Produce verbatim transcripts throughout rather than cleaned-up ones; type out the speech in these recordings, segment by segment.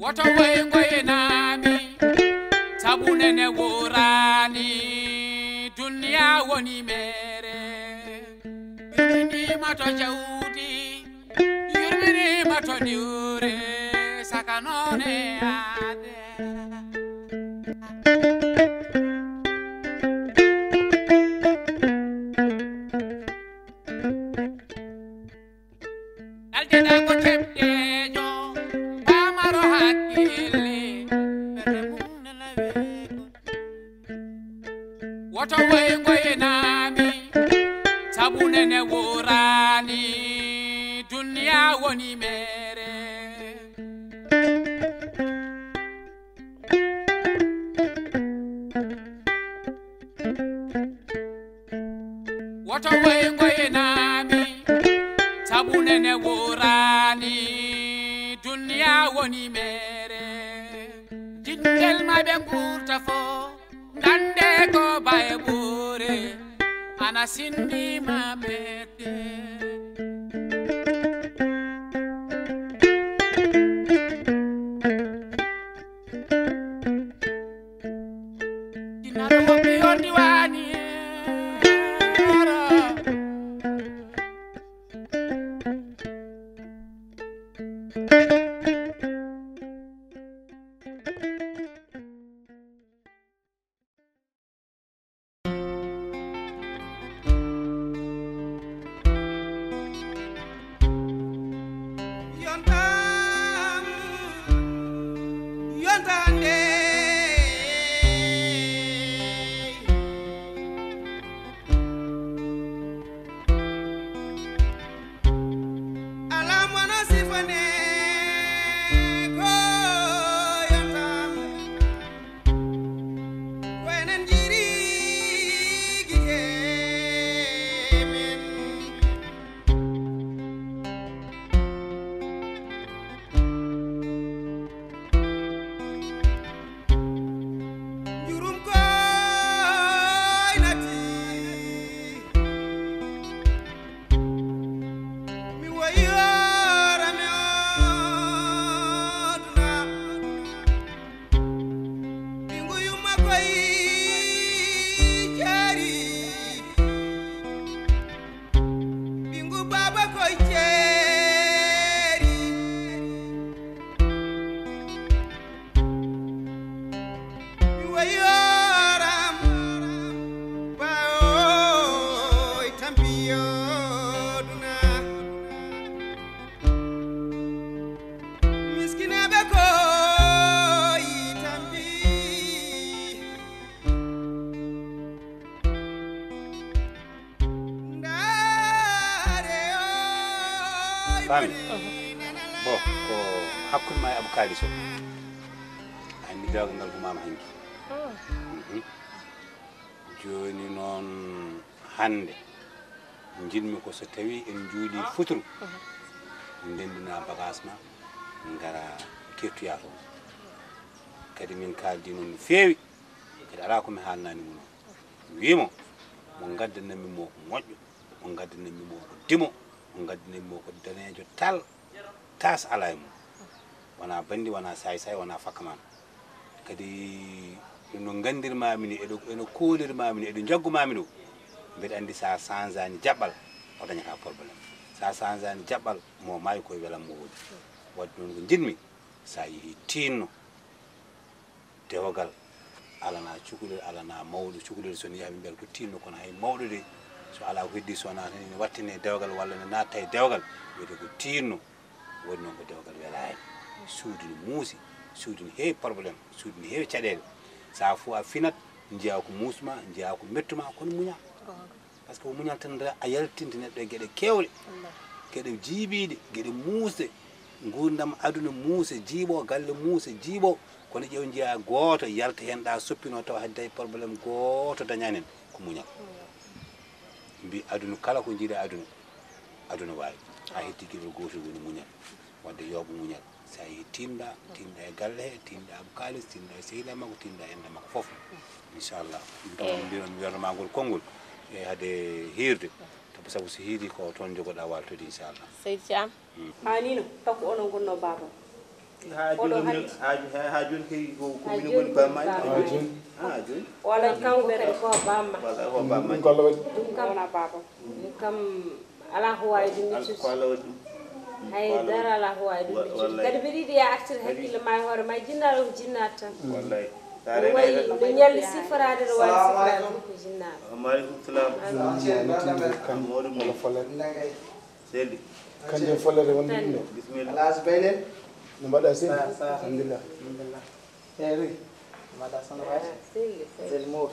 Woto woy ngoynaami, sabu nene wooraani, duniya woni meere. Yurminiima to jawdi, yurminiima to diwre, saka noone aade. Naldiɗa ko keɓɗeejo, paamaro hakkille, ɓernde mum nana weeɓo. Woto woy ngoynaami, sabu nene wooraani, duniya woni meere. Woto woy ngoynaami, sabu nene wooraani, duniya woni meere. Jiɗngel ma ɓe nguurta fo, ngannde ko baye ɓuure, ana sinndi ma ɓette. Jinnaɗo woppi on diwaani. Yontam, yontande. Alaa mo no sifane ko yontam. Ko enen njiiri gite men. Njurum koy nati. Mi woyi hoore mi o duna. Ɓinngu yumma koy jeeri. Ɓinngu baaba koy jeeri. Mi woyi hooram, bawoy tampiyo duna. Miskinaaɓe koy tampi. Faami? Bon, ko hakkunde ma e Abou Kalis o. A anndi dewgal ngal ko mama hanki. Mhm. Jooni noon, hannde, njiɗmi ko so tawii en njuulii futuro, ndendina bagage ma, ngara kettoyaa toon. Kadi min kaaldii noon no feewi, kadi alaa ko mi haalnaani mo noon. Mi wii mo, mo ngaddanammi mo ko moƴƴo, mo ngaddanammi mo ko dimo, mo ngaddanammi mo ko daneejo tal, tas alaa e mum. Wonaa banndi, wonaa saay-saay, wonaa fakkaman. Kadi no nganndirmaami ni, e ɗo, e no koolirmaami ni, e ɗo njaggumaami ɗo, mbeɗa anndi so a changeaani jaɓɓal, o dañataa problème. So a changeaani jaɓɓal, mo maayi koye welam mo woni. Waɗde noon ko njiɗmi, so a yehii tiinno, dewgal alanaa cukalel, alanaa mawɗo. Cukalel so nii haa ɓe mbiyata ko tiinno, kono hay mawɗo de, so alaa ko heddii, so wonaa tan ene wattane dewgal walla ne naatta e dewgal, wiyetee ko tiinno. Woni noon ko dewgal welaani. Suudu ne muusi, suudu ne heewi problème, suudu ne heewi caɗeele. Sahaa fof a finat, njiyaa ko muus ma, njiyaa ko mettu ma, kono muñaa. Goonga. Parce que ko muñal tan a yaltinta neɗɗo e geɗe keewɗe, wallaahi, geɗe jiibiiɗe, geɗe muusɗe, nguurndam aduna muusa, jiiɓoo, galle muusa, jiiɓoo, kono ƴeew njiyaa gooto yalta heen ɗa soppinoo tawa hay day problème gooto dañaani heen, ko muñal. Mbi aduna kala ko njiiɗa aduna, aduna waawi. A hetti geɗel gootol woni muñal. Wadde yooɓe muñal. So a yehii tiinɗa, tiinɗa e galle he, tiinɗa Abou Kalis, tiinɗa e sehilaa makko, tiinɗa e enɗam makko fof. Inchallah. Ɗum tan mbiɗon, mi wiyatnoo ma ngol konngol. E hade hiirde. Sabu, sabu so hiirii ko toon njogoɗaa waaltude, inchallah. Seydi Thiam. Aanino, takku onon ngonnoo baabam. Ha joni, ha, ha, ha joni kay ko, ko minen woni bamma en. Ha joni. Wala kanko kadi ko bamma. Wala ko bamma. Ɗum kam wona baba. Ɗum kam ala ko wawi ɗum wiccude. Ko Allah waɗi ɗum. Hay dara ala ko wawi ɗum wiccude. Kadi mbiɗa yiɗi ya artir hakkille ma e hoore ma, jinnaɗo ko jinnaɗo tan. Wallay. Ɗum wayi no ñalli siforaade, no wawi siforaade ɗum ko jinnaɗo. Wa aleykum salam. Mawɗum ni. Seydi. Kanjum follere wonde ɗum ɗo. Bisimilla. Alhaji Baylen. No mbaɗa seydi? Alhamdulillah. Alhamdulillah. Eyyi, Ruy. Mbaɗa sono waji. Seydi. Seydi Mawɗo.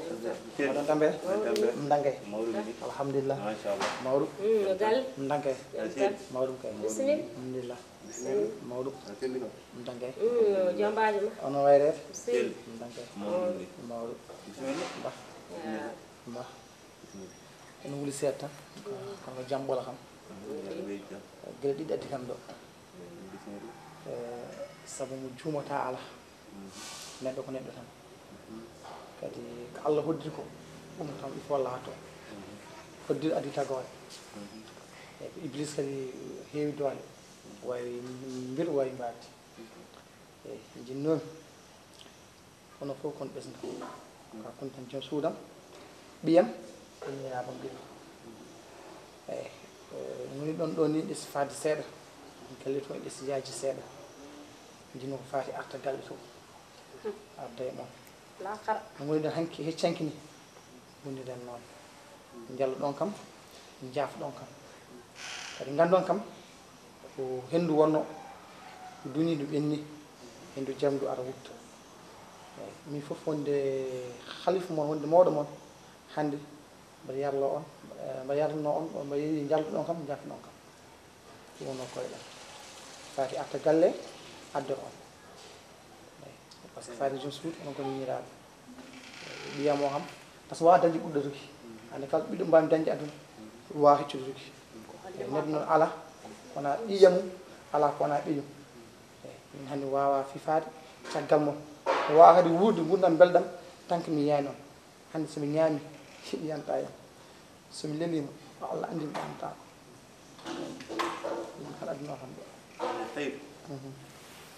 Seydi. Mbaɗon tambe? Mbaɗon tambe. Mbaɗon tambe. Mawɗum ni. Alhamdulillah. Machallah. Mawɗum. Mm, no galle? Mbaɗon tambe. Seydi. Mawɗum kay. Bisimilla. Alhamdulillah. Bisimilla. Mawɗum. Mbaɗon tambe. Mm, no jambaaji ma? Ono wayre? Seydi. Mbaɗon tambe. Mawɗum ni. Mawɗum. Bisimilla. Mba. Mba. Ene wuli seeɗa tan, kono ko jam ɓola kam. Gila ɗiɗi addi kam ɗo. Eh, sabu mo juumata ala. Neɗɗo ko neɗɗo tan. Kadi ko Allah hoddiri ko, ɗum kam il faut laato. Hoddiri addi tagoore. Eh, ko Iblis kadi heewi doole. Wawi mbir, wawi mbaadi. Eh, jinnoomi. Kono fof kon ɓesnga. Ka kon tan joom suudam, ɓiyam, ɗum yaabam ɓiɗɗo. Eyi, eh, woni ɗon ɗo ni ɗes faade seeɗa. Galle to ɗes yaaji seeɗa. Jino ko faati arta galle to. Arda e mon. Lakara. Woni ɗon hanki heccanki ni. Wondiren noon. Njalluɗon kam, njaafɗon kam. Kadi nganndon kam, ko henndu wonno, ko duñi ndu ɓenni, henndu jam ndu ara wutto. Eyi, min fof wonde halifa mon, wonde mawɗo mon, hannde mbaɗa yarlo on, mbaɗa yarlino on, mbaɗa yeewi njalluɗon kam, njaafɗon kam. Ɗum wonno koye ɗen. Faati arta galle, adde on. Eyi, parce que faati joom suudu, onon ko miñiraaɓe. Ɓiyam o kam, parce que wawa dañde ɓurɗo ruki. Hannde kala ɓiɗɗo mbawmi dañde aduna, wawa heccude ruki. Eyi, neɗɗo noon ala, wona ɓiyam mum, ala ko wona ɓiyum. Eyi, min hannde wawa fifaade, caggal mum. Mi wawa kadi wuurde ngurdam belɗam, tant que mi yiyani on. Hannde so mi ñaami, mi yanta yam. So mi lelima, ko Allah anndi mi ɗamata. Ɗum kala aduna o hannde. Saydu, mhm,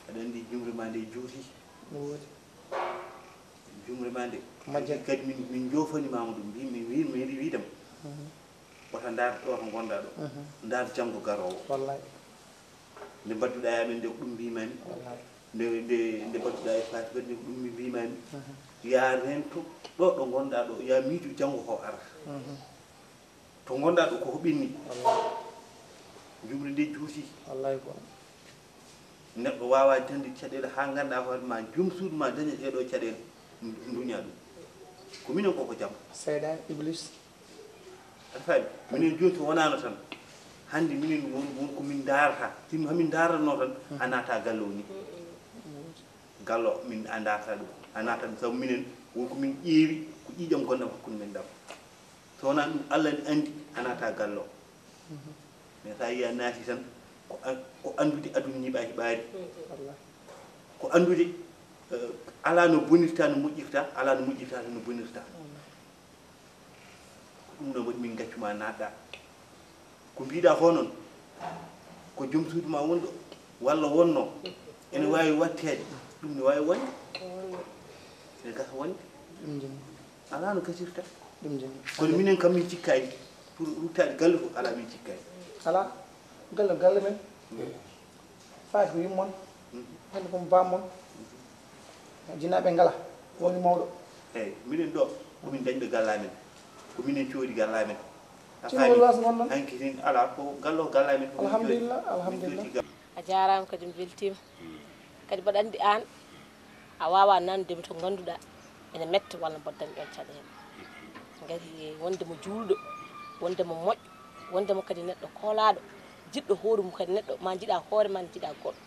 aɗa anndi jumri ma nde juuti. No woodi. Jumri ma nde. Majjat. Kadi min, min joofani ma mo ɗum. Mbi, min wi, min wi, wiidam. Mhm. Wota ndaar ɗo to ngonɗa ɗo. Mhm. Ndaar janngo garoowo. Wallay. Nde mbaɗduɗa e amen nde, ko ɗum mbimami. Wallay. Nde, nde, nde mbaɗduɗa e Faati Bari nde, ko ɗum mi mbimami. Mhm. Yaar heen to, ɗo ɗo ngonɗa ɗo, ya miijo janngo ko ara. Mhm. To ngonɗa ɗo koko ɓenni. Wallay. Jumri nde juuti. Wallay ko. Neɗɗo wawa dañde caɗeele ha ganduɗa hoore ma, joom suudu ma daña ɗeɗo caɗeele, duña ɗum. Ko minen koko jam. Seyɗan, Iblis. Aɗa faami? Minen jooni so wonano tan, hannde minen won, won ko min darata. Sinno hamin daratno tan, a naata galle o ni. Gallo min a darata ɗum. A naata ɗum sabu minen won ko min ƴeewi, ko ƴiiƴam gonɗam hakkunde men ɗam. So wonano ɗum Allah ne anndi a naata galle o. Mais sa yi a naati tan, ko an-, ko anndude aduna ñiɓa hiɓaari. Ko anndude, eh, ala no bonirta, no moƴƴirta, ala no moƴƴirta, no bonirta. Ko ɗum ɗo waɗi min gaccuma naatɗa. Ko mbiɗa ko noon, ko joom suudu ma wonɗo, walla wonno, ene waawi watteede, ɗum ne waawi wonde. Ene gasa wonde. Ɗum jinni. Alaa no gasirta. Ɗum jinni. Kono minen kam min cikkaani, pour ruttaade galle fof alaa min cikkaani. Alaa, galle, galle men. Faati ko yummon, hannde ko mo bammon. Jinnaɓe ngala, woni mawɗo. Eyi, minen ɗo, ko min dañɓe galle amen. Ko minen coodi galle amen. A faami? Hanki tin ala ko gallo galle amen ko min coodi. Alhamdulillah, alhamdulillah. A jaaraama kadi, mi weltiima. Kadi mbaɗa anndi aan, a waawaa naatnude mi to ngannduɗaa ene metta walla mboɗo dañi ɗoon caɗeele. Ngati wonde mo juulɗo, wonde mo moƴƴo, wonde mo kadi neɗɗo koolaaɗo, jiɗɗo hoore mum kadi neɗɗo, ma njiɗaa hoore ma, njiɗaa goɗɗo.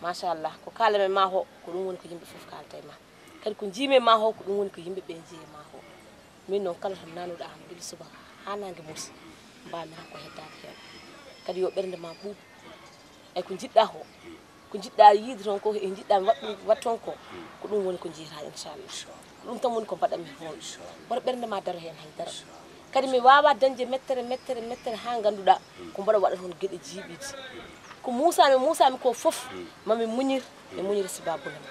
Machallah, ko kaalamen ma ho, ko ɗum woni ko yimɓe fof kaalata e ma. Kadi ko njiimi e ma ho, ko ɗum woni ko yimɓe ɓe njiyi e ma ho. Min noon, kala to nanuɗaa am, gila subaka haa naange muusi, mbaawmi tan ko heddaade heen. Kadi yo ɓernde ma ɓuuɓ. Eyi, ko njiɗɗaa ko, ko njiɗɗaa yiyde toon ko, e njiɗɗaa waɗ-, waɗ toon ko, ko ɗum woni ko njiyataa, inchallah. Ko ɗum tan woni ko mbaɗatmi heen. Woto ɓernde ma daro heen hay dara. Kadi mi waawaa dañde mettere, mettere, mettere haa ngannduɗaa ko mbaɗa waɗa toon geɗe jiiɓiiɗe. Muusa mi, muusa mi ko fof, mami muñir, mi muñira sibaabude ma.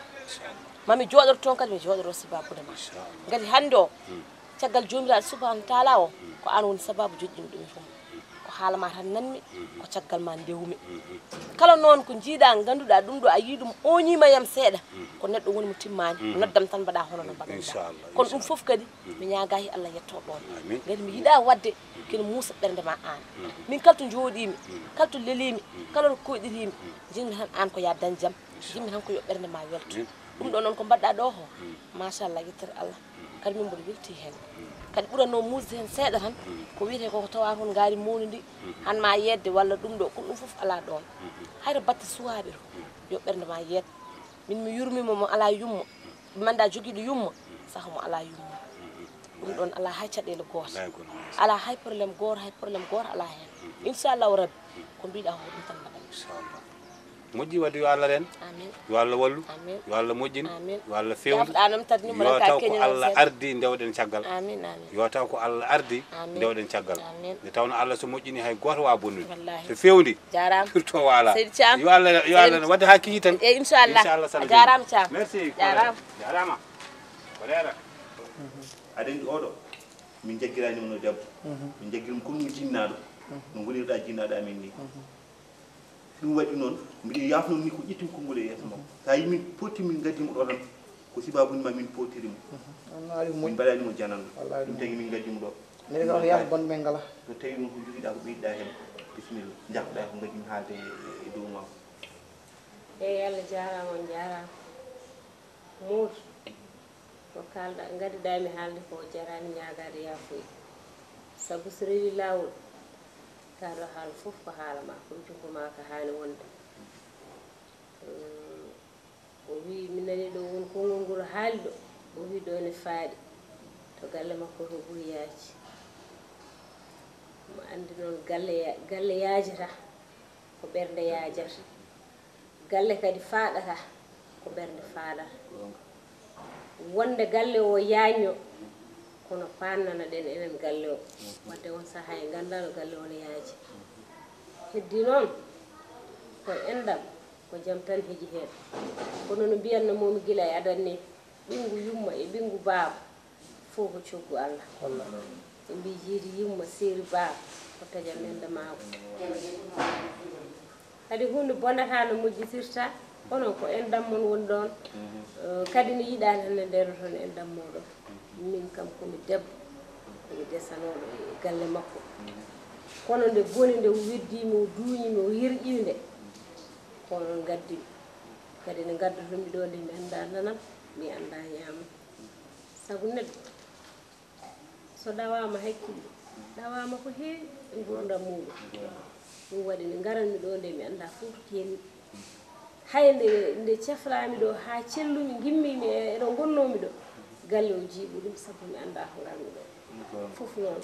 Mami jooɗoto toon kadi, mi jooɗoto sibaabude ma. Ngati hannde o, caggal Joomiraaɗo Subhaanahu wa Taala o, ko aan woni sabaabu joƴƴini ɗum e fof. Ko haala ma tan nanmi, ko caggal ma ndewmi. Kala noon ko njiiɗa, ngannduɗa ɗum ɗo a yii ɗum, ooñiima yam seeɗa, ko neɗɗo woni mo timmaani, noddam tan mbaɗa hono no mbaɗanɗa. Inchallah, kono ɗum fof kadi, mi ñaagaa he Allah yetto ɗoon. Amin. Ngati mi yiɗa waɗde kene muusa ɓernde ma aan. Min kala to njooɗiimi, kala to leliimi, kala to koyɗiriimi, njiɗmi tan aan ko ya dañ jam, njiɗmi tan ko yo ɓernde ma welto. Ɗum ɗo noon ko mbaɗɗa ɗo ho, machallah, yettere Allah. Kadi min mboɗo welti heen. Kadi ɓuratno muusde heen seeɗa tan, ko wiyetee ko, ko tawa toon ngaari mawni ndi, han ma yeedde walla ɗum ɗo, kono ɗum fof alaa ɗoon. Hayto batte suwaaɓe to, yo ɓernde ma yeed. Min mi yurmiima mo alaa yumma, mi annda jogiiɗo yumma, saha mo alaa yumma. Ɗum ɗoon alaa hay caɗeele gooto. Alaa hay problème gooto, hay problème gooto alaa heen. Inchallahu Rabbi, ko mbiɗa ko ɗum tan mbaɗa. Inchallah. Moƴƴi, wadde yo Allah reen. Amin. Yo Allah wallu. Amin. Yo Allah moƴƴin. Amin. Yo Allah fewndu. Jaafoɗa noon tati numéro. Yo ka taw ko keñol Allah seeɗa. Ardi ndewɗen caggal. Amin, amin. Yo taw ko Allah ardi. Amin. Ndewɗen caggal. Amin. Nde tawno Allah so moƴƴini hay gooto waawa bonnude. Wallahi. So fewndi. Jaaraama. Firto waala. Seydi Thiam. Yo Allah, yo Allah wadde haa kihi tan. E inchallah. Inchallah, a jaaraama Thiam. Merci. Jaaraama. Jaaraama. Ko leera. Aɗa anndi oɗo, min jaggirani mo no debbo. Min jaggirimo comme no jinnaaɗo. No ngonirɗa jinnaaɗo amin ni. Ɗum waɗi noon, mbiɗo yaafno ni ko ƴettumi konngol e yeeso makko. So a yii min potti min ngaddi mo ɗo tan, ko sibaabude ma min pottiri mo. Min mbaɗani mo jananno. Ɗum tagi min ngaddi mo ɗo. Mbiɗa ko yaafo bonɓe ngala. So tawi ɗum ko jogiɗa ko ɓeyɗa heen, bisimilla. Jagguɗa ko ngaddi mi haalde e dow makko. Eeyi, Allah jaaraama, on jaaraama. Moodi, ko kaalɗa, ngaddiɗa mi haalde ko jaraani ñaagaade yaafuya. Sabu so rewi laawol, taa ɗo haala fof ko haala ma, ko junngo ma ka haani wonde. Mm, o wii, mi nani ɗo won konngol ngol haali ɗo, o wii ɗo ne faaɗi, to galle makko to ɓuri yaaji. Mo anndi noon galle ya-, galle yaajata, ko ɓernde yaajata. Galle kadi faaɗata ko ɓernde faaɗata. Wonde galle o yaajno, kono paannanaɗen enen galle o. Wadde on sahaa en nganndaa no galle o no yaaji. Heddii noon, ko enɗam, ko jam tan heji heen. Kono no mbiyatno momi gila e adan ni, ɓinngu yumma e ɓinngu baaba, fof ko coggu Allah. Wallahi. Ɓe mbii jiidi yumma seeri baaba, ko taƴa nende maako. Kadi huunde bonata no moƴƴitirta, kono ko enɗam mon woni ɗoon. Eh, kadi ne yiɗaa tan ne nderoton enɗam mooɗon. Min kam ko mi debbo, ko mi desanooɗo e galle makko. Kono nde boni, nde o weddii mi, o duuñi mi, o yerƴii nde, ko onon ngaddi mi. Kadi ne ngaddoton mi ɗo nde, mi anndaa nanam, mi anndaa ñaamam. Sabu neɗɗo, so ɗawaama hakkille, ɗawaama ko heewi e nguurndam muuɗum. Ɗum waɗi nde ngaranmi ɗo nde, mi anndaa fof to keenmi. Hay nde, nde ceflaami ɗo haa cellumi, ngimmiimi e, e ɗo ngonnoomi ɗo, galle o jiiɓi ɗum, sabu mi anndaa ko ngarmi ɗo. Fof noon.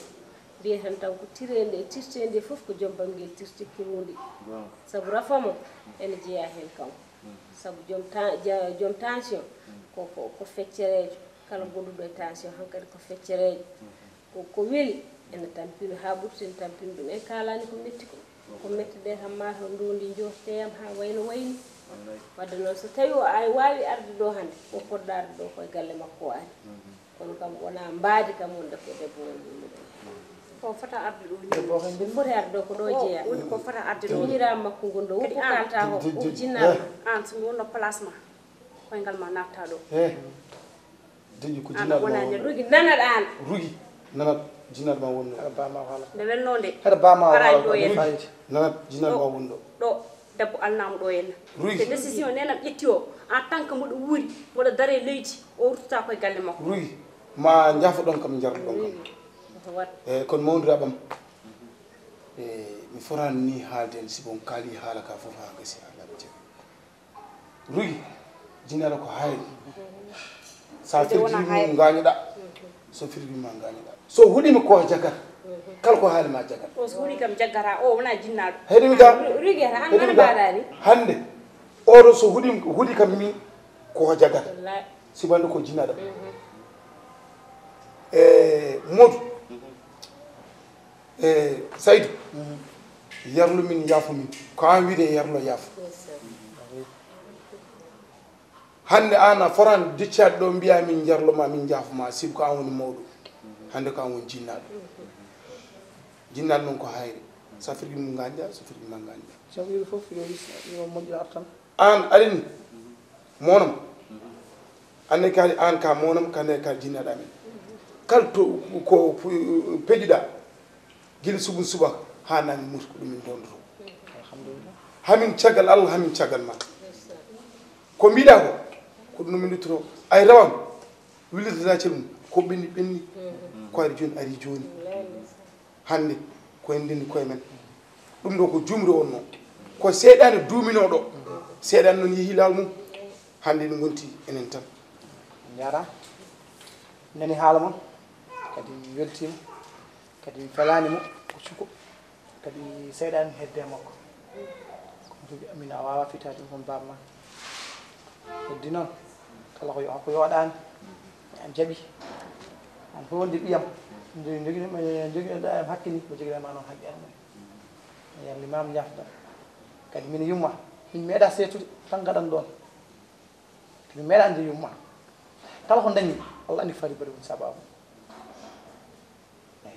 Mbiyeten tan ko tireende e tirteende fof ko joom Bamngel tirti kirundi. Sabu rafa mo ene jeyaa heen kanko. Sabu joom ta-, ja-, joom tension ko, ko, ko feccereejo. Kala ngonduɗo e tension hankadi ko feccereejo. Ko, ko weli ene tampino haa ɓurti, ene tampino ɗum. En kaalaani ko metti ko. Ko metti ɗe kam mataw ndondi joofteyam haa wayno wayni. Wadde noon so tawi o ay waawi arde ɗo hannde, o fotɗo arde ɗo koye galle makko o ari. Kono kam wonaa mbaadi kam wonde ko debbo woni ɗum ɗo. Ko fota arde ɗo ni. Debbo ko heen foti arde ɗo ko ɗo jeyaa. Woni ko fota arde ɗo. Miñiraaɓe makko ngon ɗo, woppu kalta ko, woppu jinnaaɓe. Aan so mi wonno place ma, koyngal ma natta ɗo. Eh, deƴƴi ko jinnaaɗo ma wonno. Rugi nanaɗa aan. Rugi nanat jinnaaɗo ma wonno. Haɗa bama o haala. Nde welno nde. Haɗa bama o haala. Nanat jinnaaɗo ma wonno. Ɗo. Debbo alnaama ɗo henna. Rugi. Te décision nenam ƴetti o, en tant que mboɗo wuuri, mboɗo dare leydi, o ruttata koye galle makko. Rugi, ma njafoɗon kam, njarduɗon kam. Rugi. Ko wat. E, kono mawndiraaɓam, e, mi fotaani ni haalde en, sibu on kaali haala ka fof haa gasi, haa laaɓi jeeɗi. Rugi, jinnaɗo ko hayri. Sa firjiri mum, ngañoɗa. So firjiri ma, ngañoɗa. So huɗimi ko jaggat. Kala ko haali ma jaggat. O so huɗi kam jaggata, o wona jinnaɗo. Heɗimi ga. Ru-, Rugi, an nana mbaɗani. Hannde, oɗo so huɗi, huɗi kam min ko jaggat. Wallahi. Sibande ko jinnaɗo. E Modou. E Saydou. Yarlu min, yaafu min. Ko an wiide yarlo, yaafu. Hannde an a foran diccaade ɗo, mbiya min yarlo ma, min njaafo ma, sibu ko an woni mawɗo. Hannde ko an woni jinnaaɗo. Jinnaaɗo noon ko hayre. So firgi mum nganja, so firgi ma nganja. Sabu yimɓe fof yo, yo moƴƴo artan. An aɗani monam. Anne kadi an ka monam, kane ka jinnaaɗo amen. Kala to ko peƴuɗa, gila subun subaka ha nangi muta, ko ɗum min dondoto. Alhamdulillah. Hamin caggal Allah, hamin caggal ma. Ko mbiɗa ko, ko ɗum min duttoto. Ay rawan, willitata cel mum, ko ɓenni ɓenni. Ko ari joni, ari joni. Hannde, ko en ndenni koye men. Ɗum ɗo ko jumri wonno. Ko seyɗaane duuminoo ɗo. Seyɗaane noon yehi laawol mum. Hannde, ɗum wonti enen tan. Njaaraama. Nani haala mon. Kadi mi weltiima. Kadi mi felaani mo. Ko cuko. Kadi seyɗaane hedde e makko. Ko ɗum jogi, amin a waawaa fitaade ɗum, kono baaba ma. Heddi noon, kala ko yo-, ko yooɗaani, an jaɓi. An fof wonde ɓiyam. Jogi-, jogi-, jogiɗo-ɗaa am hakke ni, ko jogiɗaa ma noon hakke an. Mi yarlimaama, njaafɗa. Kadi min yumma, min meeɗa seetude, tan ngaɗan ɗoon. Min meeɗa nde yumma. Kala ko dañi, Allah anndi fari bari woni sababu. Eey.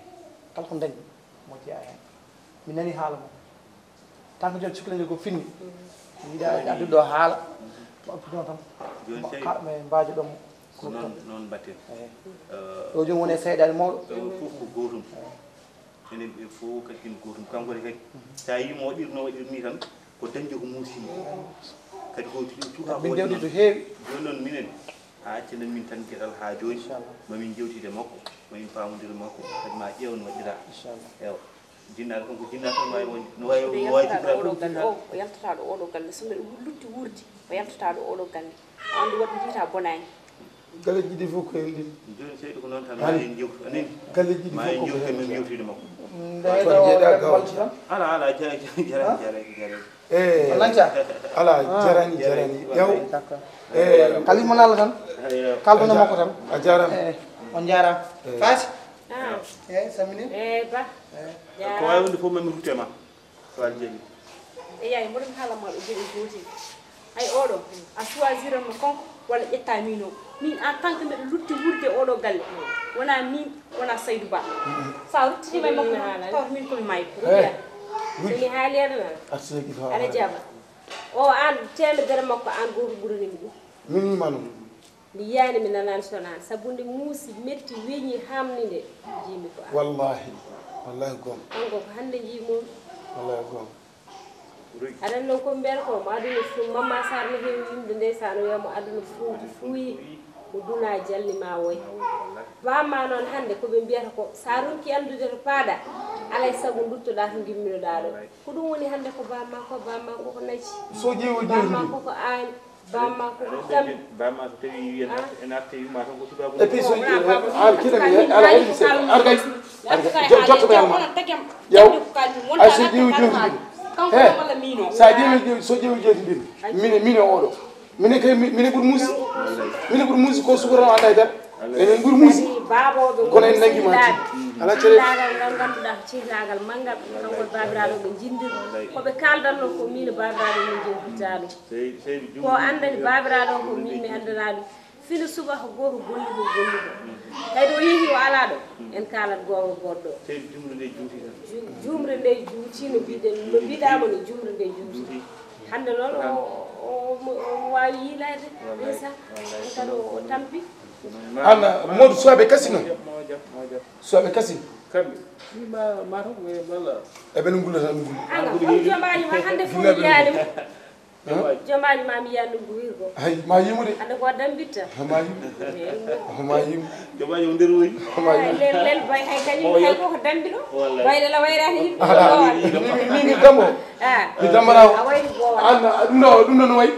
Kala ko dañi, mo jeyaa heen. Mi nani haala mum. Tan ko jooni cukalel ngel ko finni. Mi yiɗa addude ɗo haala. Mo addude noon tan. Jooni mo sey ka-, mi mbaajo ɗon mo. Ko noon, noon mbaɗten. Eey. Eh, ɗo jooni woni e seyɗaani mawɗo. Eh, fof ko gootum. Eey. Enen ɓe fof kadi ko gootum. Kanko ne kadi, so a yii mo waɗiri no waɗiri ni tan, ko dañde ko muusi. Kadi ko cuka ko min woni jewtide to heewi. Jooni noon minen, a accanan min tan geɗal haa jooni. Inchallah. Ma min jewtide makko, ma min paamodira makko, kadi ma ƴeew no waɗira. Inchallah. Ewa. Jinnaaɗo kam ko jinnaaɗo tan waawi wonde. No waawi, no waawi yaltata ɗo oɗo galle. O yaltata ɗo oɗo galle. So mbeɗa lutti wuurde, o yaltata ɗo oɗo galle. An ɗum waɗi jiita bonaani. Galle jiɗi fof ko en ɗin. Jooni seyɗo ko noon tan ma en jewtu. Anen. Galle jiɗi fof ko en ɗin. Ma en jewtu, min jewtude makko. Nde to jeeɗa gaw. Ala, ala, jara, jara, jara, jara. Eh, ala, jarani, jarani. Yaw. D'accord. Eh, kalima nala tan. Kaldono makko tan. A jarama. Eh, on jarama. Eh. Faati. Ah. Eh, samini. Eh, ba. Eh. Ko waawi wonde fof, mami rute ma. Ko Algérie. Eyaay, mboɗo mi haala ma ɗo geɗe gootel. Hay oɗo, a choisiranno kanko walla ƴetta min o? Min en tant que mbeɗa lutti wuurde oɗo galle, wona min, wona Saydou Ba. Sa ruttitima e makko tan, tawata min komi mayko. Eh, rutti. Somi haali aɗa nana. Aɗa jaaba. O an teemedere makko, an gooto ɓuranimi ɗum. Min wima noon. Mi yiyaani, mi nanaani, sonaani. Sabu nde muusi, metti, weñi, haamni nde, njiimi ko an. Wallahi, wallahi goonga. Kanko ko hannde njiimi mo. Wallahi goonga. Aɗa anndi noon ko mbiyata ko, mo aduna fu-, Mamma Sarr no heewi yimɓe ndeysaan, o wiya mo aduna fuuji fuuyi, mo duna jalni ma woy. Bamma noon hannde ko ɓe mbiyata ko, so a ronki anndude to paaɗa, alay sago nduttoɗaa to ngimminoɗaa ɗo. Ko ɗum woni hannde ko bamma ko, bamma ko ko naji. So ƴeewi, bamma ko ko aan. Bamma ko ɗam. Bamma so tawi wi en arti, en arti yumma tan ko sukaaɓe. Et puis so an kiɗa mi ala haydi seeɗa. Ar kay. Ar kay. Jo-, jotto ɓe alma. Yaw. Ay so ƴeewi jewti ndin. He. Sa ƴeewi jewti, so ƴeewi jewti ndin. Mine, mine oɗo. Mine kay mi-, mine ɓuri muusi. Mine ɓuri muusi ko sukara o anda e dara. Enen ɓuri muusi. Kono en nangi ma ti. Ala cere. Cihlagal ngal ngannduɗaa ko cihlagal manngal. Kanko e baabiraaɗo ɓe njindir. Ko ɓe kaldanno ko min e baabiraaɗo min jewtitaɗo. Ko anndani baabiraaɗo o, ko min mi anndana ɗum. Fino subaka gooto golli ko golli ko. Tawi o yehi o alaa ɗo, en kaalat gooto goɗɗo. Ju-, juumre nde juuti no mbiɗen, no mbiɗaama no juumre nde juuti. Hannde noon o, o, o, o waawi yiilaade. Ndeysan, on kadi o, o tampi. An, Modou, suwaaɓe kasi noon. Suwaaɓe kasi. Kamɓe. Ma, ma tan ko e bala. E ɓe ngulata ɗum ngulu. Ala, on jomaani ma hannde fof mi yiyaani mo. Jomaani ma mi yiya ndunngu wirgo. Hay, ma yimude. Hannde ko dambitta. Ma yimu. Ma yimu. Jomaani o nder woni. Ma yimu. Lel, lel bay hay kañum hay koko dambi ɗo. Wallahi. Bayɗe la wayraani yimɓe. Ala, mi, mi, mi dambo. Ah. Mi dambarawo. A wayri bowa. An, ɗum ɗo, ɗum ɗo no wayi.